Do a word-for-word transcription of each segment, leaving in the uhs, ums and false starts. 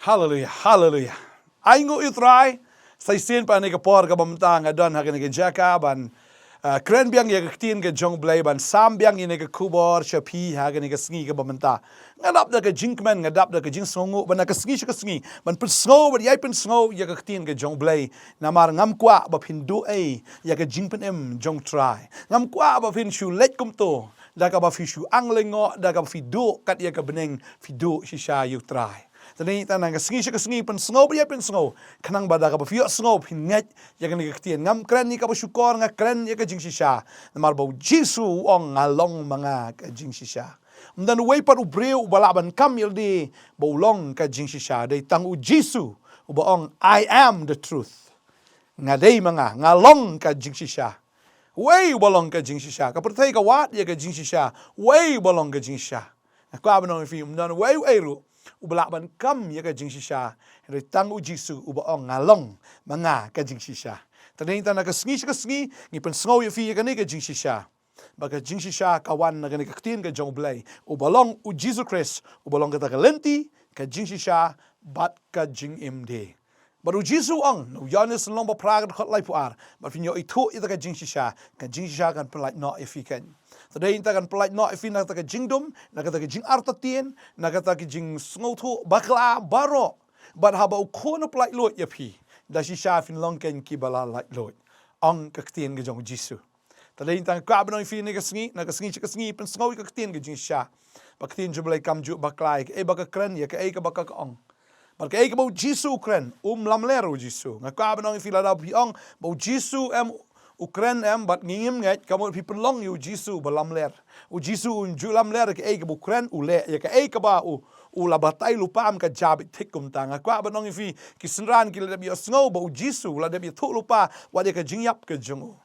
Haleluia, haleluia. Ai nguh ïa u Trai, sa shisien pat ha kane ka por kaba mynta nga don ha kane ka jaka ban, ah, kren biang ïa ka ktien ka jong U Blei, ban sam biang ïa kane ka khubor sha phi ha kane ka sngi kaba mynta. Nga dap da ka jingkmen, nga dap da ka jingsngewnguh, ban ha ka sngi sha ka sngi ban pynsngew, ban ïai pynsngew ïa ka ktien ka jong U Blei. Namar ngam kwah ba phin duh ei ïa ka jingpynim jong U Trai. Ngam kwah ba phin shu leit kumto da kaba phi shu ang lyngngoh, da kaba phi duh kat ïa ka bneng, phi duh shisha ïa U Trai. Te dei tang na ka sngi sha ka sngi pynsngew, ba ïa pynsngew, khnang ba da kaba phi ïohsngew phin ngeit ïa kane ka ktien. Ngam kren ïa kaba shukor, nga kren ïa ka jingshisha. Namar ba U Jisu u ong, nga long ma nga ka jingshisha. Ym don uwei pat u briew uba lah ban kam ïa lade ba u long ka jingshisha. Dei tang U Jisu uba ong, "I am the truth." Nga dei ma nga, nga long ka jingshisha. Uei uba long ka jingshisha? Ka pyrthei ka wad ïa ka jingshisha. Uei uba long ka jingshisha? Nga kwah ban ong ïa phi, ym don uwei uwei ruh uba lah ban kam ïa ka jingshisha. Dei tang U Jisu uba ong, nga long ma nga ka jingshisha. Te dei tang na ka sngi sha ka sngi ngi pynsngew ïa phi ïa kane ka jingshisha. Ba ka jingshisha ka wan na kane ka ktien ka jong U Blei, uba long U Jisu Khrist, uba long kata ka lynti, ka jingshisha bad ka jingim de. Bad U Jisu u ong, na u Ïoannis lynnong ba phra ka dkhot laiphew ar, bad phin ïoh ithuh ïa kata ka jingshisha, ka jingshisha kan pyllait noh ïa phi keiñ. Te dei tang kan pyllait noh ïa phi na kata ka jingdum, na kata ka jingartatien, na kata ka jingsngewthuh bakla baroh. Bad haba u Khun u pyllait luid ïa phi, da shisha phin long keiñ kiba la laitluid, ong ka ktien ka jong U Jisu. Te dei tang kwah ban ong ïa phi na ka sngi, na ka sngi sha ka sngi pynsngew ïa ka ktien ka jingshisha. Ba ka ktien jong U Blei kam ju bakla ïa kaei ba ka kren, ïa kaei kaba ka ong. Bad kaei kaba U Jisu u kren, um lamler U Jisu. Nga kwah ban ong ïa phi, lada phi ong ba U Jisu em u kren em bad ngi ngim ngeit, ka mut phi pynlong ïa U Jisu ba lamler. U Jisu un ju lamler ïa kaei kaba u kren, u leh ïa kaei kaba u, u la batai lypa, ym ka jia beit thik kumta. Nga kwah ban ong ïa phi, ki synran ki la dep ïohsngew ba U Jisu u la dep ïathuh lypa wat ïa ka jingïap ka jong u.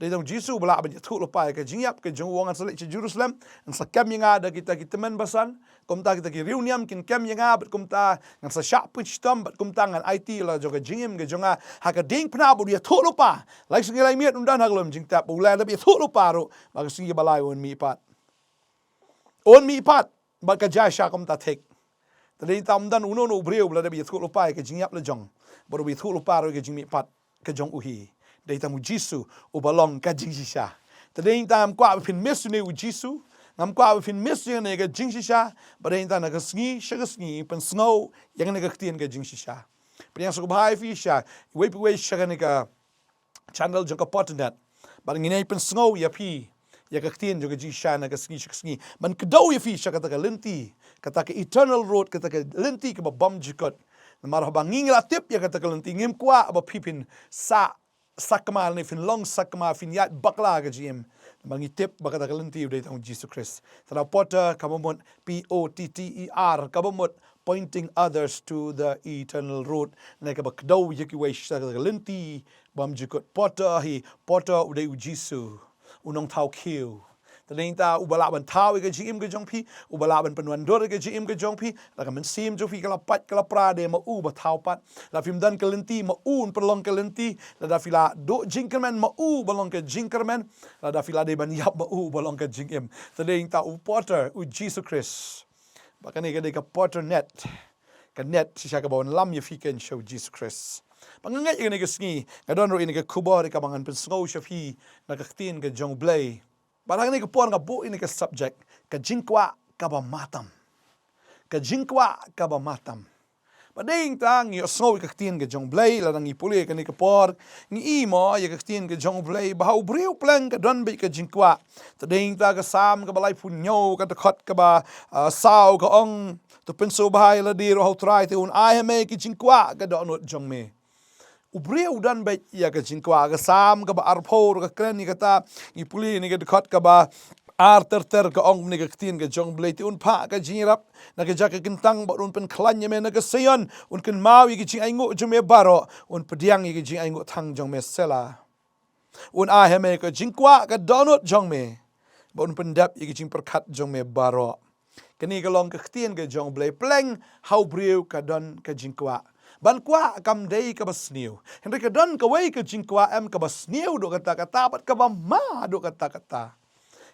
Dei tang U Jisu uba lah ban ïathuh lypa ïa ka jingïap ka jong u, u ong, ngan sa leit sha Jerusalem, ngan sa kem ïa nga da kita ki tymmen basan, kumta kita ki riewniam kin kem ïa nga, bad kumta ngan sa shah pynshitom, bad kumta ngan aiti la jong ka jingim ka jong nga ha ka diengphna. Bad u ïathuh lypa, lai sngi lai miet un don ha ka lum jingtep, u la dep ïathuh lypa ruh ba ka sngi ba lai un mihpat. Un mihpat, bad ka jia shisha kumta thik. Te dei tang ym don uno uno u briew uba la dep ïathuh lypa ïa ka jingïap la jong, bad uba ïathuh lypa ruh ïa ka jingmihpat ka jong u hi. Dei tang U Jisu uba long ka jingshisha. Te dei tang ngam kwah ba phin miss ïa une U Jisu, ngam kwah ba phin miss ïa kane ka jingshisha, ba dei tang na ka sngi sha ka sngi pynsngew ïa kane ka ktien ka jingshisha. Pdiang sngewbha ïa phi sha, iwei pa iwei sha kane ka channel jong ka Potternet. Bad ngin ïai pynsngew ïa phi ïa ka ktien jong ka jingshisha na ka sngi sha ka sngi, ban kdew ïa phi sha kata ka lynti, kata ka eternal road, kata ka lynti kaba bymjukut. Namar haba ngi ngi la tip ïa kata ka lynti, ngim kwah ba phi phin sah sakma ne phin long sakma, phin ïaid bakla ha ka jingim. Namar ngi tip ba kata ka lynti u dei tang U Jisu Khrist. Te da Potter kaba mut P O T T E R, kaba mut pointing others to the eternal road, ne kaba kdew ïa kiwei sha kata ka lynti bymjukut. Potter hi, Potter u dei U Jisu, u nongthaw khiew. Te dei tang uba lah ban thaw ïa ka jingim ka jong phi, uba lah ban pynwandur ïa ka jingim ka jong phi. La ka mynsiem jong phi ka la pait ka la pra, dei ma u ba thaw pat. La phim don ka lynti, ma u un pynlong ka lynti. Lada phi la duh jingkyrmen, ma u ba long ka jingkyrmen. Lada phi la dei ban ïap, ma u ba long ka jingim. Te dei tang u Potter, U Jisu Khrist. Ba kane ka dei ka Potternet, ka net shisha kaba wanlam ïa phi keiñ sha U Jisu Khrist. Ba nga ngeit ïa kane ka sngi nga don ruh ïa kane ka khubor ïa kaba ngan pynsngew sha phi na ka ktien ka jong U Blei. Bad ha kane ka por nga buh ïa kane ka subject, ka jingkwah kaba ma tam. Ka jingkwah kaba ma tam. Ba dei tang ngi ïohsngew ïa ka ktien ka jong U Blei, lada ngi pule ïa kane ka por, ngi i mo ïa ka ktien ka jong U Blei ba ha u briew pleng ka don beit ka jingkwah. Te dei tang ka Salm kaba laiphew hynñiew, ka dkhot kaba, ah, saw, ka ong, to pynsngewbha ïa lade ruh ha U Trai, te un ai ha me ka jingkwah ka dohnud jong me. U briew u don beit ïa ka jingkwah. Ka Salm kaba arphew ruh ka kren ïa kata, ngi pule ïa kane ka dkhot kaba ar ter ter, ka ong kumne ka ktien ka jong U Blei: Te un phah ka jingïarap na ka jaka kyntang, bad un pynkhlaiñ ïa me na ka Seion. Un kynmaw ïa ka jingainguh jong me baroh, un pdiang ïa ka jingainguh thang jong me. Selah. Un ai ha me ka jingkwah ka dohnud jong me, bad un pyndep ïa ka jingpyrkhat jong me baroh. Kane ka long ka ktien ka jong U Blei. Pleng ha u briew ka don ka jingkwah. Ban kwah kam dei kaba sniew. Hynrei ka don kawei ka jingkwah em kaba sniew haduh katta katta bad kaba ma haduh katta katta.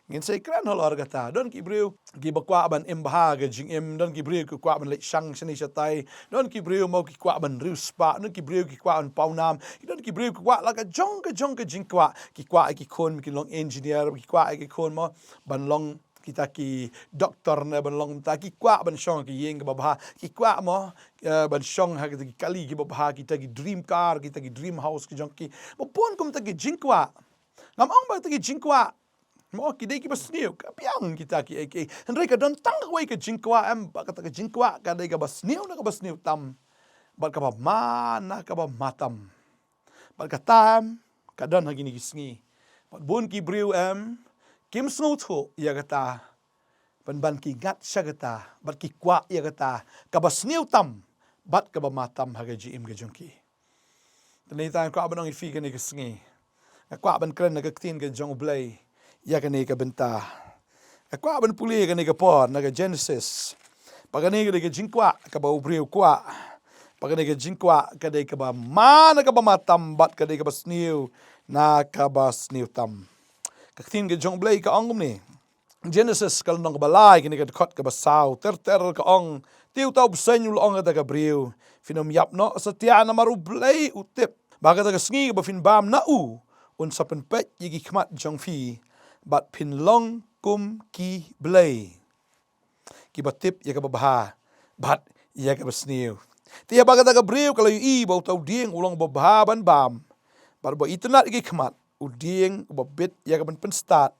Ngin sa ïakren halor kata. Don ki briew kiba kwah ban im bha ka jingim, don ki briew ki kwah ban leit shang shane shatai, don ki briew mo ki kwah ban riewspah, don ki briew ki kwah ban pawnam, don ki briew ki kwah la ka jong ka jong ka jingkwah, ki kwah ïa ki khun kin long engineer, ki kwah ïa ki khun mo ban long kita ki doktor ne ban long ta, ki kwah ban shong ha ki ïing kiba bha, ki kwah mo, eh, ban shong ha kita ki kali kiba bha, kita ki dream car, kita ki dream house ki jong ki. Ba bun kumta ki jingkwah. Ngam ong ba kita ki jingkwah mo ki dei kiba sniew, ka biang kita kiei kiei. Hynrei ka don tang kawei ka jingkwah em, bad kata ka jingkwah ka dei kaba sniew na kaba sniew tam, bad kaba ma na kaba ma tam. Bad kata em ka don ha kine ki sngi. Bad bun ki briew em kim sngewthuh ïa kata. Pynban ki ngat sha kata bad ki kwah ïa kata kaba sniew tam bad kaba ma tam ha ka jingim ka jong ki. Te nangta nga kwah ban ong ïa phi kane ka sngi, nga kwah ban kren na ka ktien ka jong U Blei ïa kane ka bynta. Nga kwah ban pule ïa kane ka por na ka Genesis. Ba kane ka dei ka jingkwah kaba u briew u kwah. Ba kane ka jingkwah ka dei kaba ma na kaba ma tam bad ka dei kaba sniew na kaba sniew tam. Ka ktien ka jong U Blei ka ong kumne. Genesis ka lynnong kaba lai, kane ka dkhot kaba saw ter ter ka ong, te uta u bseiñ u la ong ha kata ka briew, phin ym ïap noh satia, namar U Blei u tip ba ha kata ka sngi kaba phin bam na u, un sa pynpeit ïa ki khmat jong phi bad phin long kum ki blei, kiba tip ïa kaba bha bad ïa kaba sniew. Te haba kata ka briew ka la ïohi ba uta u dieng u long ba bha ban bam bad ba itynnad ïa ki khmat, u dieng uba bit ïa ka ban pynstad,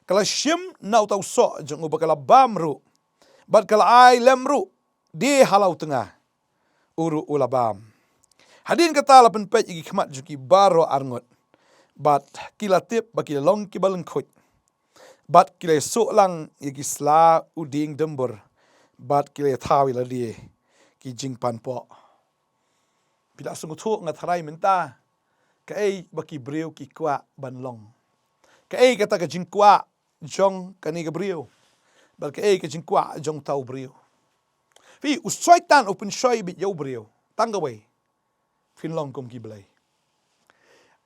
ka la shim na uta u soh jong u bad ka la bam ruh, bad ka la ai lem ruh de ha la u tnga, u ruh u la bam. Hadien kata la pynpeit ïa ki khmat jong ki baroh arngut, bad ki la tip ba ki la long kiba lyngkhuit, bad ki la ïasuh lang ïa ki sla u dieng dymbur, bad ki la ïathaw ïa lade ki jingpanpoh. Phi la sngewthuh, nga tharai mynta kaei ba ki briew ki kwah ban long, kaei kata ka jingkwah jong kane ka briew, bad kaei ka jingkwah jong uta u briew. Phi, u Soitan u pynshoi beit ïa u briew tang kawei, phin long kum ki blei.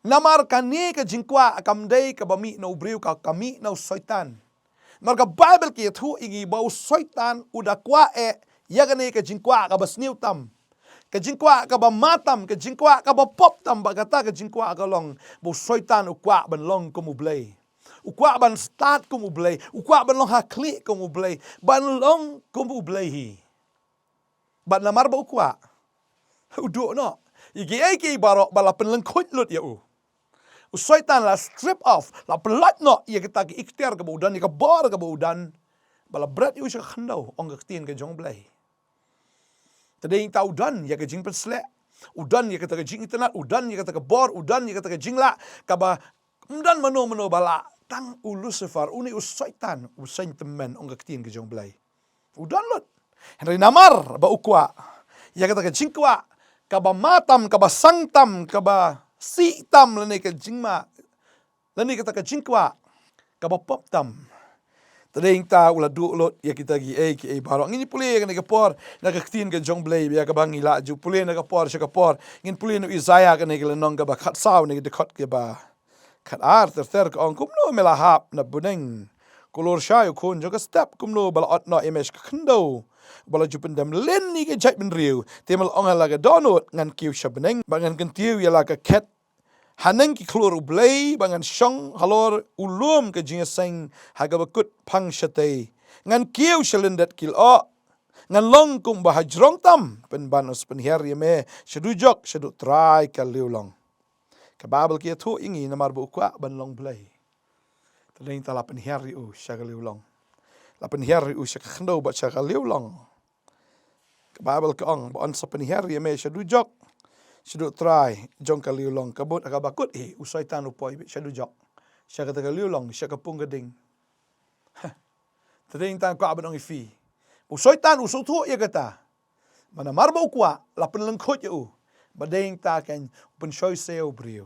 Namar kane ka jingkwah kam dei kaba mih na u briew, ka, ka mih na u Soitan. Namar ka Baibl ka ïathuh ïa ngi ba u Soitan u da kwah eh ïa kane ka jingkwah kaba sniew tam, ka jingkwah kaba ma tam, ka jingkwah kaba pop tam, bad kata ka jingkwah ka long ba u Soitan u kwah ban long kum u Blei. U kwah ban stad kum u Blei, u kwah ban long ha khlieh kum u Blei, ban long kum u Blei hi. Bad namar ba u kwah, u duh noh ïa kiei kiei baroh, bad la pynlyngkhuit lut ïa u. U Soitan la strip off, la pynlait noh ïa kata ka iktiar kaba u don, ïa ka bor kaba u don, bad la bret ïa u sha ka khyndew, ong ka ktien ka jong U Blei. Te dei nangta u don ïa ka jingpynsleh, u don ïa kata ka jingitynnad, u don ïa kata ka bor, u don ïa kata ka jinglah, kaba ym don mano mano ba lah, tang u Lucifer, une u Soitan, u bseiñ tymmen, ong ka ktien ka jong U Blei. U don lut. Hynrei namar ba u kwah ïa kata ka jingkwah kaba ma tam, kaba sang tam, kaba sih tam, lane ka jingma, lane kata ka jingkwah kaba pop tam, te dei nangta u la duh lut ïa kita kiei kiei baroh. Ngin pule ïa kane ka por na ka ktien ka jong U Blei, ïa kaba ngi la ju pule na ka por sha ka por. Ngin pule na u Isaïah, kane ka lynnong kaba khatsaw, na ka dkhot kaba khatar ter ter ka ong, kumno me la hap na bneng, ko lor shai u khun jong ka step, kumno ba la ot noh ïa me sha ka khyndew, ba la ju pyndem lynti ka jaitbynriew. Te me la ong ha la ka dohnud, ngan kiew sha bneng, bad ngan kyntiew ïa la ka khet haneng ki khlur U Blei, bad ngan shong halor u lum ka jingïaseng ha kaba kut phang shatei. Ngan kiew sha lyndet ki lyoh, ngan long kum ba hajrong tam, pynban yn sa pynhiar ïa me sha dujok, sha duh trai ka liewlong. Ka Baibl ka ïathuh ïa ngi namar ba u kwah ban long blei, te dei nangta la pynhiar ïa u sha ka liewlong. La pynhiar ïa u sha ka khyndew bad sha ka liewlong. Ka Baibl ka ong ba yn sa pynhiar ïa me sha dujok, sha duh trai jong ka liewlong. Ka mut ha kaba kut hi u Soitan u poi beit sha dujok, sha kata ka liewlong, sha ka pung ka ding. Te dei nangta nga kwah ban ong ïa phi, u Soitan u sngewthuh ïa kata. Namar ba u kwah, la pynlyngkhuit ïa u. Bad dei nangta kan u pynshoi sa ïa u briew.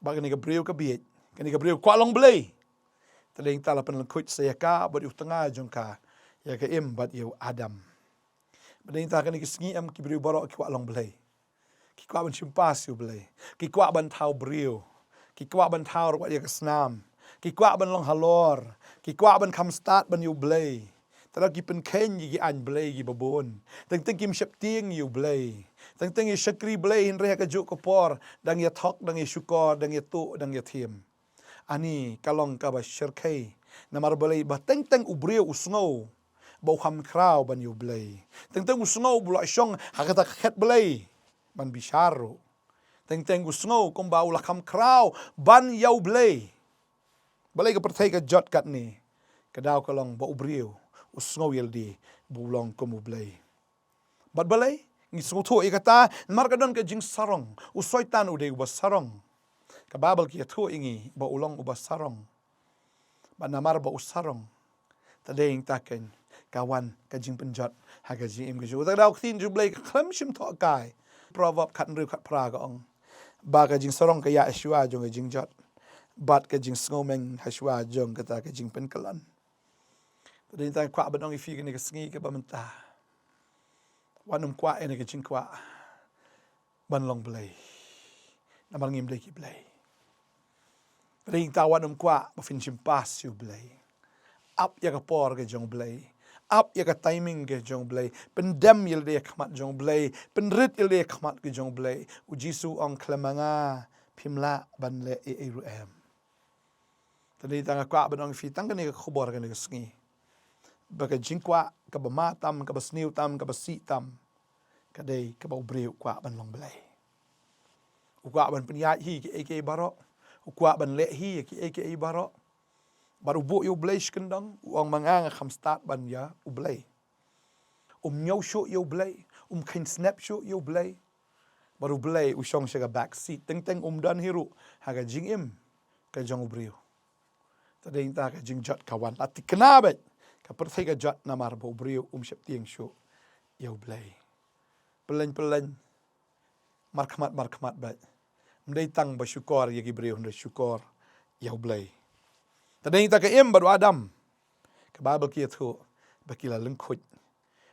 Bad kane ka briew ka bieit, kane ka briew kwah long blei. Te dei nangta la pynlyngkhuit sa ïa ka bad ïa u tnga jong ka, ïa ka Im bad ïa u Adam. Bad dei nangta kane ka sngi em ki briew baroh ki kwah long blei. Ki kwah ban shim pass ïa u Blei. Ki kwah ban thaw briew. Ki kwah ban thaw ruh wat ïa ka snam. Ki kwah ban long halor, ki kwah ban kham stad ban ïa U Blei. Te da ki pynkheiñ ïa ki aiñ Blei kiba bun. Teng teng kim sheptieng ïa U Blei. Teng teng ïa shakri Blei hynrei ha kajuh ka por dang ïa thok, dang ïa shukor, dang ïa tuh, dang ïa thiem. Ani ka long kaba shyrkhei. Namar balei? Ba teng teng u briew u sngew ba u kham khraw ban ïa U Blei. Teng teng u sngew ba u la shong ha kata ka khet Blei ban bishar ruh. Teng teng u sngew kumba u la kham khraw ban ïa U Blei. Balei ka pyrthei ka jot katne? Ka daw ka long ba u briew u sngew ïa lade ba u long kum U Blei. Bad balei ngi sngewthuh ïa kata? Namar ka don ka jingsarong. U Soitan u dei uba sarong. Ka Baibl ka ïathuh ïa ngi ba u long uba sarong. Bad namar ba u sarong, te dei nangta keiñ ka wan ka jingpynjot ha ka jingim ka jong u. Te ka daw ka ktien jong U Blei ka khlem shim thoh kai. Proverb khathynriew khatphra ka ong ba ka jingsarong ka ïaid shuwa jong ka jingjot, bad ka jingsngewmeng ha shuwa jong kata ka jingpynkyllon. Te dei nangta nga kwah ban ong ïa phi kane ka sngi kaba mynta, wat nym kwah ïa kane ka jingkwah ban long Blei, namar ngim dei ki Blei. Te dei nangta wat nym kwah ba phin shim pass ïa U Blei. Ap ïa ka por ka jong U Blei. Ap ïa ka timing ka jong U Blei. Pyndem ïa lade ha khmat jong U Blei. Pynrit ïa lade ha khmat ka jong U Blei. U Jisu u ong, khlem ma nga phim lah ban leh ei ei ruh em. Te dei nangta nga kwah ban ong ïa phi tang kane ka khubor kane ka sngi, ba ka jingkwah kaba ma tam, kaba sniew tam, kaba sih tam, ka dei kaba u briew u kwah ban long Blei. U kwah ban pynïaid hi kiei kiei baroh. U kwah ban leh hi kiei kiei baroh. Bad u buh ïa U Blei shi kyndong, u ong, ma nga nga kham stad ban ïa U Blei. Um ñiew shuh ïa U Blei, um kheiñ snep shuh ïa U Blei. Bad U Blei u shong sha ka back seat, teng teng um don hi ruh ha ka jingim ka jong u briew. Te dei nangta ka jingjot ka wan, la thikna beit, ka pyrthei ka jot namar ba u briew um sheptieng shuh ïa U Blei. Pyllein pyllein, markhmat markhmat beit. Ym dei tang ba shukor ïa ki briew, hynrei shukor ïa U Blei. Te dei nangta ka Im bad u Adam, ka Baibl ka ïathuh ba ki la lyngkhuid.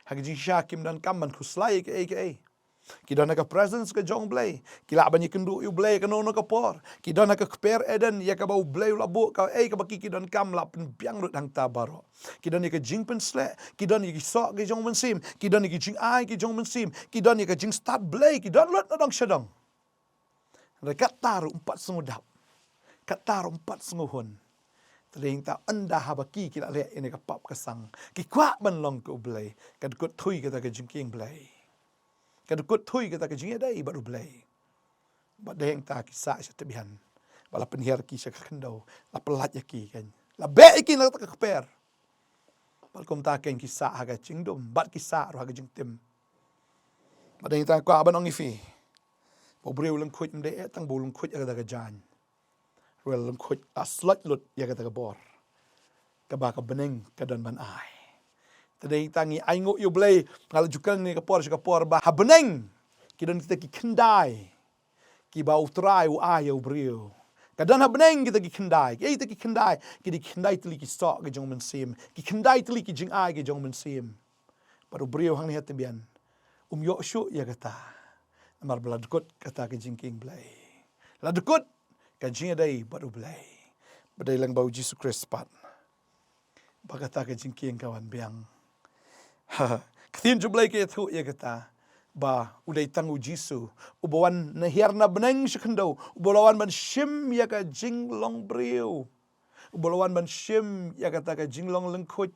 Ha ka jingshisha kim donkam ban khuslai ïa kaei kaei. Ki don ha ka presence ka jong U Blei. Ki lah ban ïakynduh ïa U Blei kano kano ka por. Ki don ha ka kper Eden ïa kaba U Blei u la buh, kaei kaba ki, ki donkam la pynbiang lut hangta baroh. Ki don ïa ka jingpynsleh, ki don ïa ki soh ki jong u mynsiem, ki don ïa ki jingai ki jong u mynsiem, ki don ïa ka jingstad Blei, ki don lut na dong sha dong. Hynrei kata ruh ym pat sngewdap, kata ruh ym pat sngewhun. Te dei nangta ynda haba ki, ki la leh ïa kane ka pap ka sang, ki kwah ban long kum U Blei, ka dkut thui kata ka jingkieng Blei. Ka dkut thui kata ka jingïadei bad U Blei. Bad dei nangta ki sah sha tbian. Bad la pynhiar ki sha ka khyndew, la pyllait ïa ki keiñ, la beh ïa ki na kata ka kper. Bad kumta keiñ ki sah ha ka jingdum, bad ki sah ruh ha ka jingtim. Bad dei nangta nga kwah ban ong ïa phi, ba u briew u lyngkhuid ym dei eh tang ba u lyngkhuid ïa kata ka jaiñ. Ruh u lyngkhuid, la sloit lut ïa kata ka bor kaba ka bneng ka don ban ai. Te dei nangta ngi ainguh ïa U Blei, nga la ju kren ha kane ka por sha ka por, ba ha bneng ki don kita ki khyndai kiba U Trai u ai ïa u briew. Ka don ha bneng kita ki khyndai. Kiei kita ki khyndai? Ki dei ki khyndai tylli ki soh ki jong u mynsiem, ki khyndai tylli ki jingai ki jong u mynsiem. Bad u briew hangne ha tbian um ïoh shuh ïa kata, namar ba la dkut kata ka jingkieng Blei. La dkut ka jingïadei bad U Blei. Bad dei lang ba U Jisu Khrist pat, ba kata ka jingkieng ka wan biang. Ka ktien jong U Blei ka ïathuh ïa kata, ba u dei tang U Jisu uba wan na hiar na bneng sha khyndew, uba la wan ban shim ïa ka jinglong briew, uba la wan ban shim ïa kata ka jinglong lyngkhuid,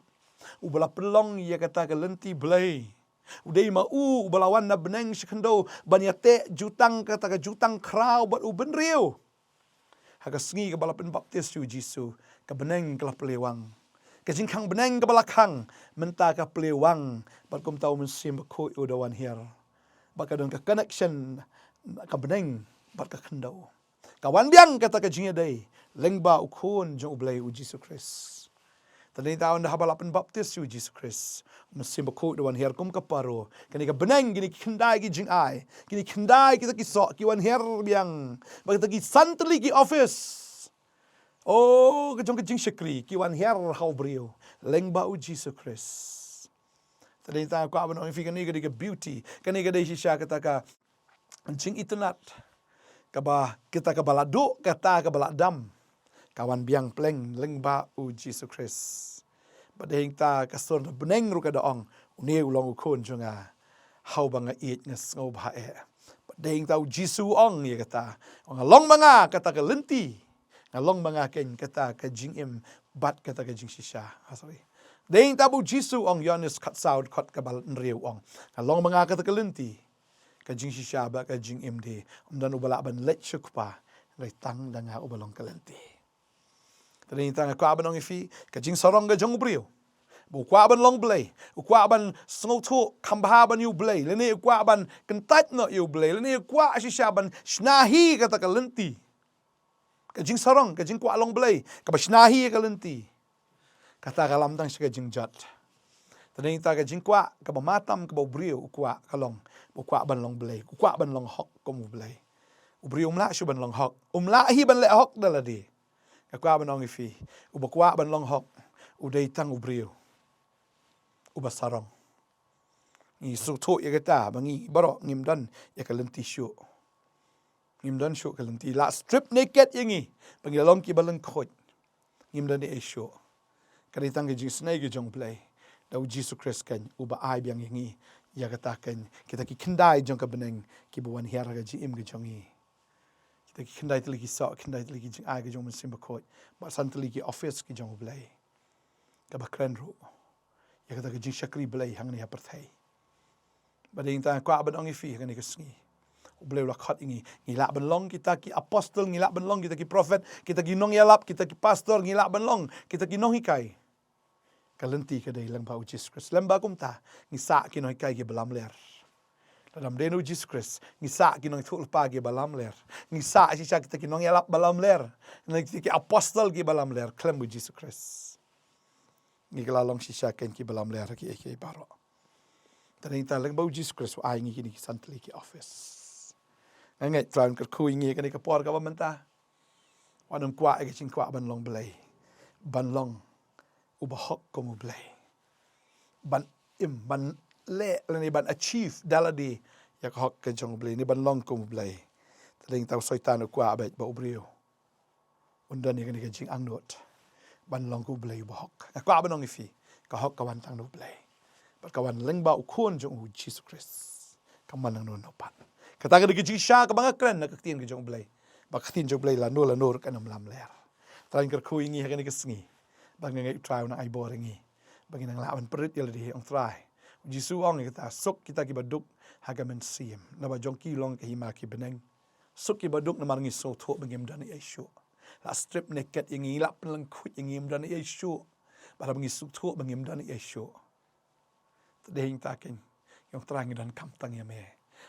uba la pynlong ïa kata ka lynti Blei. U dei ma u uba la wan na bneng sha khyndew ban ïateh jutang kata ka jutang khraw bad u bynriew. Ha ka sngi kaba la pynbaptis ïa U Jisu, ka bneng ka la plie wang. Ka jingkhang bneng kaba la khang mynta ka plie wang, bad kumta U Mynsiem Bakhuid u da wan hiar. Bad ka don ka connection ka bneng bad ka khyndew. Ka wan biang kata ka jingïadei lyngba U Khun jong U Blei, U Jisu Khrist. Te dei nangta ynda haba la pynbaptis ïa U Jisu Khrist, U Mynsiem Bakhuid u da wan hiar kum ka paro. Kane ka bneng, kine ki khyndai ki jingai, kine ki khyndai kita ki soh ki wan hiar biang. Bad kita ki san tylli ki office, oh, ka jong ka jingshakri ki wan hiar ha u briew lyngba U Jisu Khrist. Te dei nangta nga kwah ban ong ïa phi, kane ka dei ka beauty, kane ka dei shisha kata ka jingitynnad, kaba kita kaba la duh, kata kaba la dam, Ka wan biang pleng lyngba u Jisu Khrist. Bad hangta ka sur na bneng ruh ka da ong, une u long u khun jong nga, ha uba nga ïeit, nga sngewbha eh. Bad hangta u Jisu u ong ïa kata, nga long ma nga kata ka lynti, nga long ma nga keiñ kata ka jingim bad kata ka jingshisha. Ah, sorry. Hangta u Jisu u ong, Ïoannis khatsaw, khat kaba hynriew, u ong, nga long ma nga kata ka lynti, ka jingshisha bad ka jingim, de ym don uba lah ban leit sha u Kpa, hynrei tang da nga uba long ka lynti. Te hangta nga kwah ban ong ïa phi, ka jingsarong ka jong u briew ba u kwah ban long Blei, u kwah ban sngewthuh kham bha ban ïa u Blei, lane u kwah ban kyntait noh ïa u Blei, lane u kwah shisha ban shna hi kata ka lynti. Ka jingsarong, ka jingkwah long Blei kaba shna hi ïa ka lynti, kata ka lam tang sha ka jingjot. Te hangta ka jingkwah kaba matam kaba u briew u kwah ka long, u kwah ban long Blei, u kwah ban long hok kum u Blei. U briew um lah shuh ban long hok, um lah hi ban leh hok da lade. Nga kwah ban ong ïa phi, uba kwah ban long hok u dei tang u briew uba sarong. Ngi sngewthuh ïa kata ba ngi baroh ngim don ïa ka lynti shuh. Ngim don shuh ka lynti, la strip naked ïa ngi ba ngi la long kiba lyngkhuid. Ngim don ei ei shuh. Ka dei tang ka jingisynei ka jong u Blei da u Jisu Khrist keiñ, uba ai biang ïa ngi ïa kata keiñ, kita ki khyndai jong ka bneng kiba wan hiar ha ka jingim ka jong ngi. Kita ki khyndai tylli ki soh, khyndai tylli ki jingai ka jong u Mynsiem Bakhuid, bad san tylli ki ophis ki jong u Blei, kaba kren ruh ïa kata ka jingshakri Blei hangne ha pyrthei. Bad hangta nga kwah ban ong ïa phi ha kane ka sngi, u Blei u la khot ïa ngi. Ngi lah ban long kita ki apostol, ngi lah ban long kita ki prophet, kita ki nongïalap, kita ki pastor, ngi lah ban long kita ki nonghikai. Ka lynti ka dei lyngba u Jisu Khrist. Lem bad kumta, ngi sah ki nonghikai kiba lamler. Lada ym dei na u Jisu Khrist, ngi sah ki nongïathuhlypa kiba lamler. Ngi sah shisha kita ki nongïalap ba lamler, ngi kita ki apostol kiba lamler khlem u Jisu Khrist. Ngi la long shisha keiñ kiba lamler ha kiei kiei baroh. Te hangta lyngba u Jisu Khrist u ai ngi kine ki san tylli ki ophis. Nga ngeit Trai un kyrkhu ïa ngi ha kane ka por kaba mynta. Wat nym kwah ïa ka jingkwah ban long Blei, ban long uba hok kum u Blei, ban im, ban leh lane ban achieve da lade ïa ka hok ka jong u Blei, ne ban long kum u Blei. Te hangta u Soitan u kwah beit ba u briew un don ïa kane ka jingangnud ban long kum u Blei uba hok. Nga kwah ban ong ïa phi, ka hok ka wan tang na u Blei, bad ka wan lyngba u Khun jong u, Jisu Khrist. Kam wan nangno nangno pat. Kata ka dei ka jingshisha kaba nga kren na ka ktien ka jong u Blei, ba ka ktien jong u Blei lano lano ruh kan ym lamler. Trai un kyrkhu ïa ngi ha kane ka sngi, ba nga ngeit u Trai un nang ai bor ïa ngi ba ngin nang lah ban pynrit ïa lade. Ong Trai, u Jisu u ong ïa kata, suk kita kiba duk ha ka mynsiem, naba jong ki long ka hima ki bneng. Suk kiba duk namar ngi sngewthuh ba ngim don ei ei shuh. La strip naked ïa ngi, la pynlyngkhuid ïa ngi, ngim don ei ei shuh. Bad haba ngi sngewthuh ba ngim don ei ei shuh, te hangta keiñ, ong Trai, ngi donkam tang ïa me.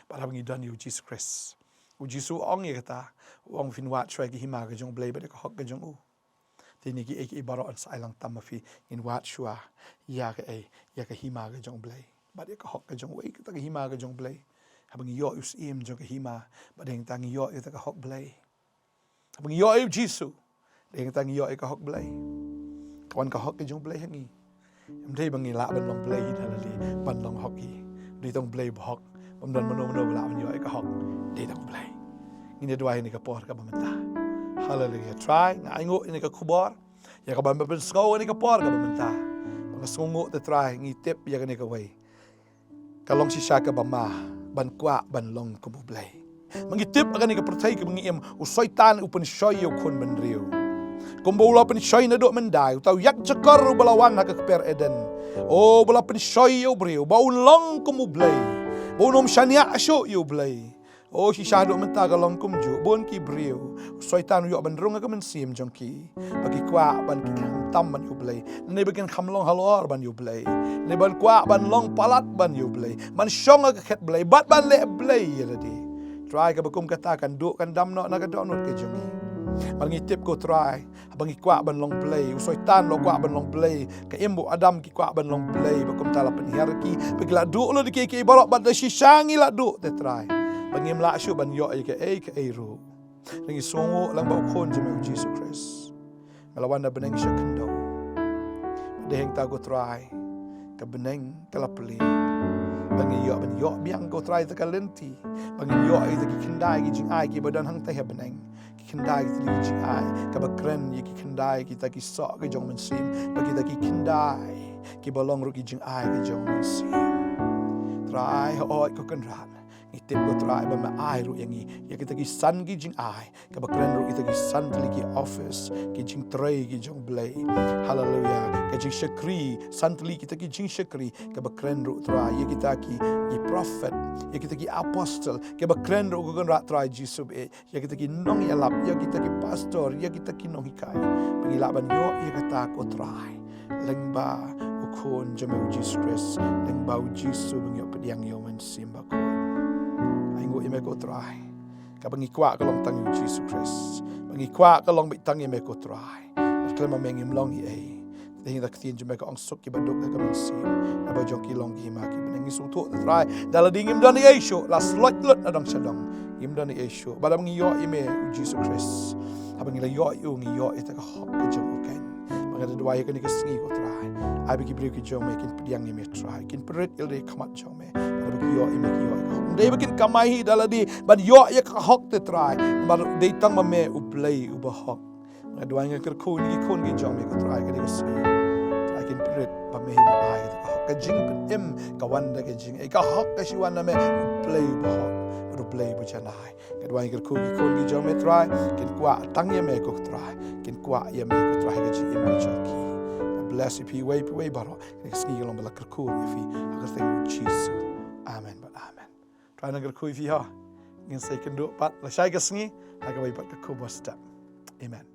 Bad haba ngi don ïa u Jisu Khrist, u Jisu u ong ïa kata, u ong phin wad shuwa ïa ka hima ka jong u Blei bad ïa ka hok ka jong u. Te kine kiei kiei baroh yn sa ai lang tam ma phi. Ngin wad shuwa ïa kaei? Ïa ka hima ka jong u Blei bad ïa ka hok ka jong u. Ei kata ka hima ka jong u Blei? Haba ngi ïoh ïa u Syiem jong ka hima, bad hangta ngi ïoh ïa kata ka hok Blei. Haba ngi ïoh ïa u Jisu, hangta ngi ïoh ïa ka hok Blei. Ka wan ka hok ka jong u Blei ha ngi. Ym dei ba ngi lah ban long Blei hi da lade, ban long hok hi. Dei tang u Blei ba hok, bym don mano mano ba lah ban ïoh ïa ka hok. Dei tang u Blei. Ngin ïa duwai ha kane ka por kaba mynta. Haleluia. Trai, nga ainguh ïa kane ka khubor, ïa kaba me pynsngew ha kane ka por kaba mynta. Ba nga sngewnguh, te Trai, ngi tip ïa kane kawei ka long shisha kaba ma, ban kwah ban long kum u Blei. Ma ngi tip ha kane ka pyrthei kaba ngi im, u Soitan u pynshoi ïa u khun bynriew. Kumba u la pynshoi naduh mynta, uta u ïakjakor uba la wan ha ka kper Eden. O, uba la pynshoi ïa u briew ba un long kum u Blei, ba un ym shaniah shuh ïa u Blei. O, shisha haduh mynta ka long kumjuh. Bun ki briew, u Soitan u ïoh ban rung ha ka mynsiem jong ki, ba ki kwah ban, ki khamtam ban ïa u Blei, ne ba kin kham long halor ban ïa u Blei, ne ban kwah ban long palat ban ïa u Blei, ban shong ha ka khet Blei bad ban leh blei ïa lade. Trai, kaba kum kata kan duh kan dam noh na ka dohnud ka jong ngi. Bad ngi tip, ko Trai, haba ngi kwah ban long Blei, u Soitan u la kwah ban long Blei, ka im u Adam ki kwah ban long Blei, ba kumta la pynhiar ïa ki ba ki la duh lut ïa kiei kiei baroh, bad da shisha ngi la duh, te Trai, ba ngim lah shuh ban ïoh ïa kaei kaei ruh. Ngi sngewnguh lang ba u Khun jong me, u Jisu Khrist, me la wan na bneng sha khyndew. Bad hangta, ko Trai, ka bneng ka la plie ba ngin ïoh ban ïoh biang, ko Trai, ïa ka lynti, ba ngin ïoh ïa ki khyndai ki jingai kiba don hangta ha bneng. Khyndai kita ki jingai kaba kren ïa ki khyndai kita ki soh ki jong u Mynsiem, bad kita ki khyndai kiba long ruh ki jingai ki jong u Mynsiem. Trai, hooid ko Kynrad, ngi tip ko Trai ba me ai ruh ïa ngi ïa kita ki san ki jingai kaba kren ruh kita ki san tylli ki office, ki jingtrei ki jong u Blei. Haleluia. Ka jingshakri, san tylli kita ki jingshakri kaba kren ruh Trai ïa kita ki, ki prophet, ïa kita ki apostle, kaba kren ruh ko Kynrad Trai Jisu, eh, ïa kita ki nongïalap, ïa kita ki pastor, ïa kita ki nonghikai. Ba ngi lah ban ïoh ïa kata ko Trai, lyngba u Khun jong me u Jisu Khrist, lyngba u Jisu ba ngi ïoh pdiang ïa u Mynsiem Bakhuid. Ai nguh ïa me ko Trai. Kaba ngi kwah ka long tang ïa u Jisu Khrist. Ba ngi kwah ka long beit tang ïa me ko Trai. Bad khlem ma me ngim long ei ei. Te ïa ka ktien jong me ka ong suk kiba duk ha ka mynsiem, naba jong ki long ki hima ki bneng. Ngi sngewthuh te Trai, da lade ngim don ei ei shuh, la sloit lut na dong sha dong, ngim don ei ei shuh. Bad lada ngi ïoh ïa me u Jisu Khrist, haba ngi la ïoh ïa u, ngi ïoh ïa ka hok ka jong u keiñ. Ba nga da duwai ïa kane ka sngi ko Trai, ai ba ki briew ki jong me kin pdiang ïa me Trai, kin pynrit ïa lade ha khmat jong me. Bad haba ki ïoh ïa me ki ïoh ïa ka hok. Ym dei ba kin kamai hi da lade ban ïoh ïa ka hok te Trai, namar dei tang ma me u Blei uba hok. Nga duwai, nga kyrkhu ïa ki khun ki jong me ko Trai, ka dei ka sngi Trai, kin pynrit ba me hi ba ai ka hok. Ka jingpynim ka wan da ka jingaiei, ka hok ka shu wan na me u Blei uba hok, u Blei uba janai. Nga duwai, nga kyrkhu ïa ki khun ki jong me Trai, kin kwah tang ïa me ko Trai, kin kwah ïa me ko Trai, ka jingim ka jong ki. Nga bless ïa phi iwei pa iwei baroh. Ka dei ka sngi ka long ba la kyrkhu ïa phi ha ka kyrteng u Jisu. Amen bad amen. Trai nang kyrkhu ïa phi ho. Ngin sa ïakynduh pat lashai ka sngi ha kawei pat ka khubor step. Amen.